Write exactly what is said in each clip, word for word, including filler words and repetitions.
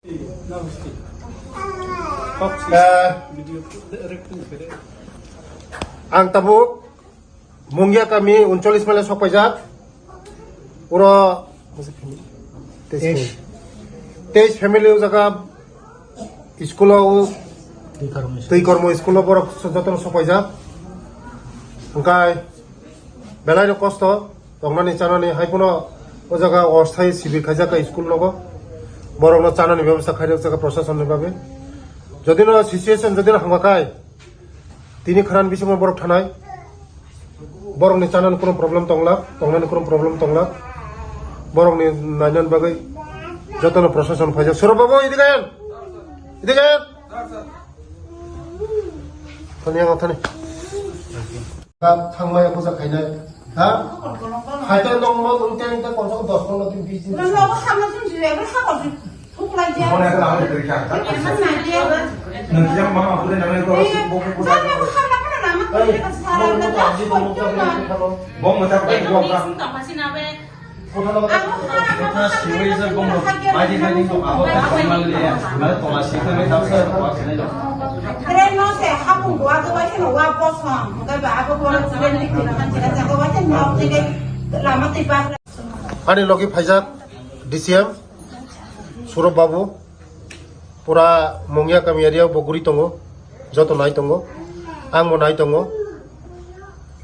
Eh, ang tabuk Mungia kami uncholish mile sok paijak. Uro teis family o jaga school o twi kormo school o borok jotono sok paijak. Hwnkhe belai no kosto tongnani chanani hai phano o jaga osthai sibir khaijak school nogo. Borokno chanani bebostha khairok jaga proshasonni bagwi. Jodi no situation jodi no hamkha khai, tini khran bisingo borok thanai, borokni chanani kuno problem tongla, tongnani kuno problem tongla, borokni nainani bagwi jotono proshasonni phaijak. Surab babu, idiken, idiken. Thani ang thani. Thangmaya puja khainai. Ha? Haita nongmo nungte nungte komse kom dos pondro din, bis din. Ani logi phaijak D C M Surab babu. Pura Mungya kami area bo guri tongo, joto nai tongo, ang bo nai tongo.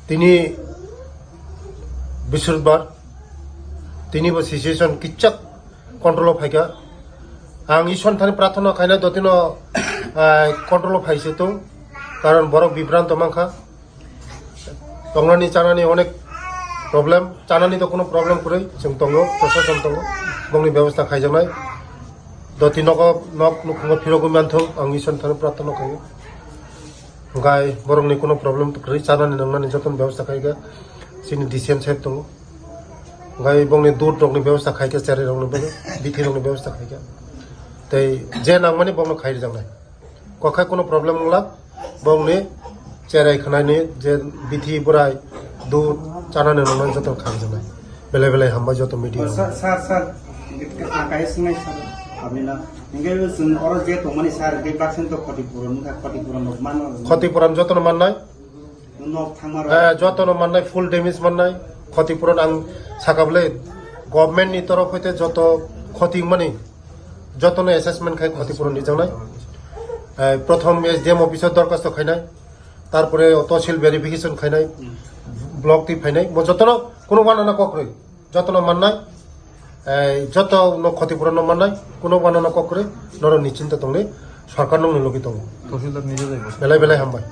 Tini Bisudbar, tini bo situation kichak control o phaikha. Ang Isor thani prarthana khaina dotino, ah, control o phaise tong, karon borok bibranto mankha. Tongnani chanani onek problem, chanani to kuno problem kwrwi, chwng tongo, proshashan tongo, bongni bebostha khaijaknai. Doti nogo, nok nukhumo phirogwi manthok, ang Isor thani prarthana khaio. Hwnkhe borokni kuno problem kwrwi, chanani nwngnani jotono bebostha khaikha, chini D C M saheb tongo. Hwnkhe bongni dud rokni bebostha khaikha, cherai rokni bagwi, bithi rokni bebostha khaikha. Tei je nangmani bongno khai rijaknai. Kokhai kuno problem wngla, bongni cherai khwnani je bithi bwrai dud chanani nwngnani joto kharjaknai. Belai belai hambai joto media. Sir, sir, sir, kaya swngnai sir, hamina. Hingke chwng oro je tongmani sir, hingke baksa to khoti puron wngkha, khoti puron rok mano. Khoti puron jotono mannai. Nok thangma rok. Eh, jotono mannai, full damage mannai. Khoti puron ang sakable government ni torof hoite joto khoti wngmani. Jotono assessment khai khoti puron rijaknai. Eh, prothom S D M office o dorkhasto khainai, tarpore o tosil verification khainai, block twi phainai, bo jotono kuno wanana kokrwi, jotono mannai, eh, jotono khoti puron no mannai, kuno wanana kokrwi, norok ni chinta tongni, sorkar nokni logi tongo. Belai belai hambai.